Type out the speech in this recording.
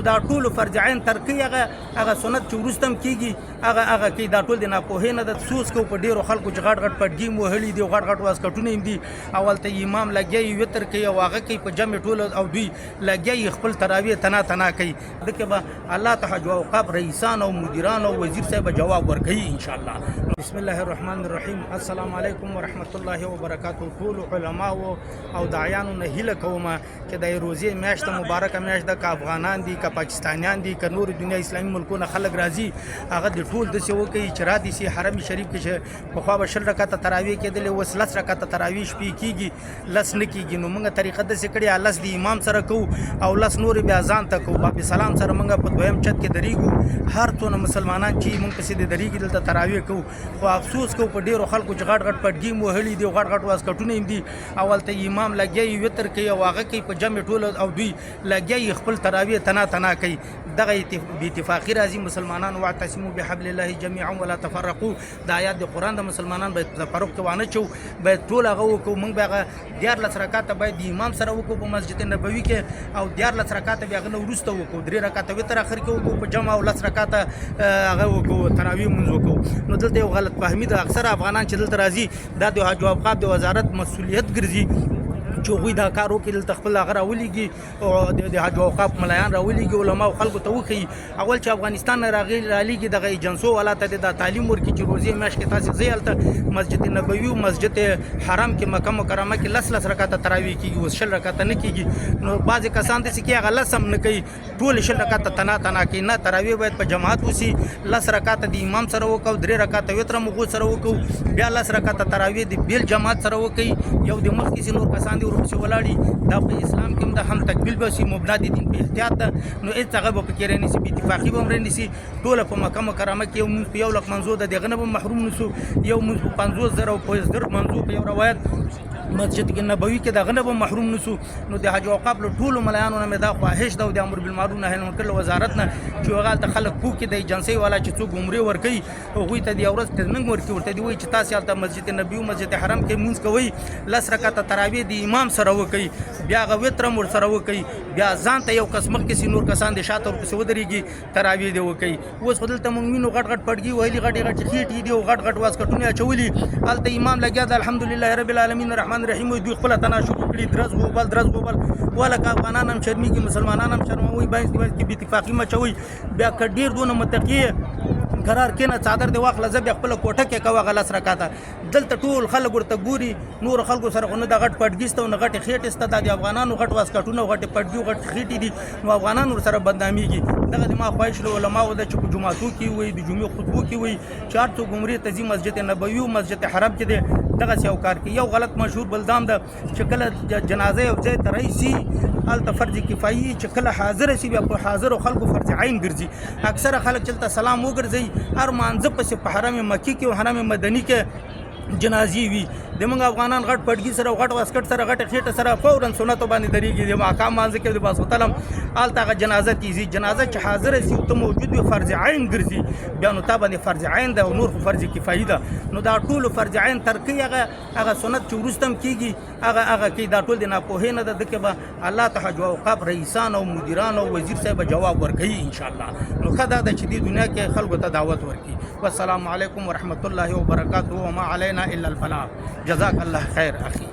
دا ټول فرض عین ترک کوي، هغه هغه سنت چې وروسته هم کېږي هغه هغه کوي. دا ټول د ناپوهۍ نه ده. افسوس کوو په ډېرو خلکو چې غټ غټ پټګي مو وهلي دي او غټ غټ واسکټونه هم دي، او هلته امام لګیا وي وتر کوي او هغه کوي په جمع ټول، او دوی لګیا وي خپل تراویح تنا تنا کوي. دکې به الله ته حج اوقاف رئیسان او مدیران او وزیر صاحب جواب ورکوي ان شاء الله. بسم الله الرحمن الرحیم. السلام علیکم ورحمت الله وبرکاته. ټول علماو او داعیانو نه هیله کوم چې د روزې میاشت مبارکه میاشت ده، که افغانان دي، که پاکستانیان دي، که نور دنیا اسلامي ملکونه خلک راځي، هغه د ټول داسې وکړي چې را دي سي حرم شریف کې چې پخوا به 20 رکعته تراویح کېدلې، اوس 10 رکعته تراویح شپې کېږي، 10 نه کېږي. نو موږ طریقه داسې کړې، 10 د امام سره کوو او 10 نورې بیا ځان ته کوو. باب سلام سره موږ په دویم چت کې درېږو، هر څونه مسلمانان چې موږ پسې د درېږي دلته تراویح کوو. خو افسوس کوو په ډېرو خلکو چې غټ غټ پټګي مو وهلي دي او غټ غټ واسکټونه هم دي، او هلته امام لګیا وي وتر کوي او هغه کوي په جمع ټول، او دوی لګیا وي خپل تراویح تنا تنا کوي. دغه بې اتفاقي راځي. مسلمانان واعتصموا بحبل الله جميعا ولا تفرقوا، دا آیات د قرآن د مسلمانان باید تفرق کې وانه چو، باید ټول هغه وکړو. موږ به هغه 13 رکعاته باید د امام سره وکړو په مسجد نبوي کې، او 13 رکعاته بیا هغه نه وروسته وکړو، 3 رکعاته وتر اخر کې وکړو په جمع، او 10 رکعاته هغه وکړو تراویح مونځ وکړو. نو دلته یو غلط فهمي ده. اکثره افغانان چې دلته راځي، دا د حج او اوقاف د وزارت مسؤلیت ګرځي چې هغوی دا کار وکړي، دلته خپل هغه راولېږي او د حج او اوقاف ملایان راولېږي، علما او خلکو ته وښيي. اول چې افغانستان نه راغلي رالیږي دغه ایجنسو والا ته دا تعلیم ورکړي چې روزې میاشت کې تاسې ځئ هلته مسجد نبوي او مسجد حرم کې مکه مکرمه کې 10 10 رکعته تراویح کېږي، اوس 20 رکعته نه کېږي. نو بعضې کسان داسې کوي هغه 10 هم نه کوي، ټول 20 رکعته تنا تنا کوي. نه، تراویح باید په جماعت وسي، 10 رکعته د امام سره وکړو، 3 رکعته وتر هم هغو سره وکړو، بیا 10 رکعته تراویح د بېل جماعت سره وکړي، یو د مخکې سي نور کسان دې ورپسې ولاړي. دا په اسلام کې هم ده، هم تکمیل به سي، مبنا د دین په احتیاط ده. نو هېڅ هغه به پکې رانیسي، بې اتفاقي به هم رانیسي. ټوله په مکه مکرمه کې یو مونځ په 1 لک منځو ده، د هغه نه به محروم نسو، یو مونځ په 50,000 او په 1000 منځو په یو روایت مسجد کې نبوي کې دغه نه به محروم نسو. نو د حج اوقاف له ټولو ملایانو نه مې دا خواهش ده او د امر بالمعروف نهی عن المنکر له وزارت نه چې هغه هلته خلک پوه کړي، د ایجنسۍ والا چې څوک عمرې ورکوي هغوی ته د یو ورځ ټریننګ ورکړي، ورته دې وایي چې تاسې هلته مسجد نبوي او مسجد حرم کې لمونځ کوئ، 10 رکعته تراویح د امام سره وکړئ، بیا هغه وتر هم ورسره وکړئ، بیا ځان ته یو کس مخکې سي، نور کسان دې شاته ورپسې ودرېږي، تراویح دې وکړي. اوس خو دلته مونږ وینو غټ غټ پټګي وهلي، غټې غټې خېټې دي او غټ غټ واسکټونه یې اچولي، هلته امام لګیا ده الحمدلله رب العالمین الرحمن الرحیم وایي، دوی خپله تنا شروع کړي، درز غوبل درز غوبل. ولکه افغانان هم شرمېږي، مسلمانان هم شرموي، باید کې بې اتفاقي مچوي. بیا که ډېر دونه متقي قرار کېنه، څادر دې واخله، ځه بیا خپله کوټه کې کوه هغه 10 رکعته. دلته ټول خلک ورته ګوري، نور خلکو سره خو نه د غټ پټګي سته او نه غټې خېټې سته، دا د افغانانو غټ واسکټونه او غټې پټګي او غټې خېټې دي، نو افغانان ورسره بدنامېږي. دغه د ما خواهش له علماو ده چې په جوماتو کې وایي، د جمعې خطبو کې وایي چې هر څوک عمرې ته ځي مسجد نبوي او مسجد حرم کې دی دغسې یو کار کوي. یو غلط مشهور بل دام ده چې کله جنازه یو ځای ته راشي هلته فرض کفایي چې کله حاضر شي بیا په حاضرو خلکو فرض عین ګرځي. اکثره خلک چې هلته سلام وګرځي هر مانځه پسې په حرم مکي کې او حرم مدني کې جنازې وي، د موږ افغانان غټ پټګي سره غټ واسکټ سره غټه خېټه سره فورا سنتو باندې درېږي، د ماقام مانځه کې د ماسخوتن هم هلته هغه جنازه تیزي، جنازه چې حاضره سي او ته موجود وي فرض عین ګرځي، بیا نو تا باندې فرض عین ده او نور خو فرض کفایي ده. نو دا ټول فرض عین ترکي هغه هغه سنت چې وروسته هم کېږي هغه هغه کوي. دا ټول د ناپوهۍ نه ده. دکې به الله ته حج اوقاف رئیسان او مدیران او وزیر صاحب جواب ورکوي ان شاء الله. نو ښه دا ده چې دې دنیا کې خلکو ته دعوت ورکړي. والسلام علیکم ورحمت الله وبرکاته وما علینا الا البلاغ. جزاک الله خیر اخی.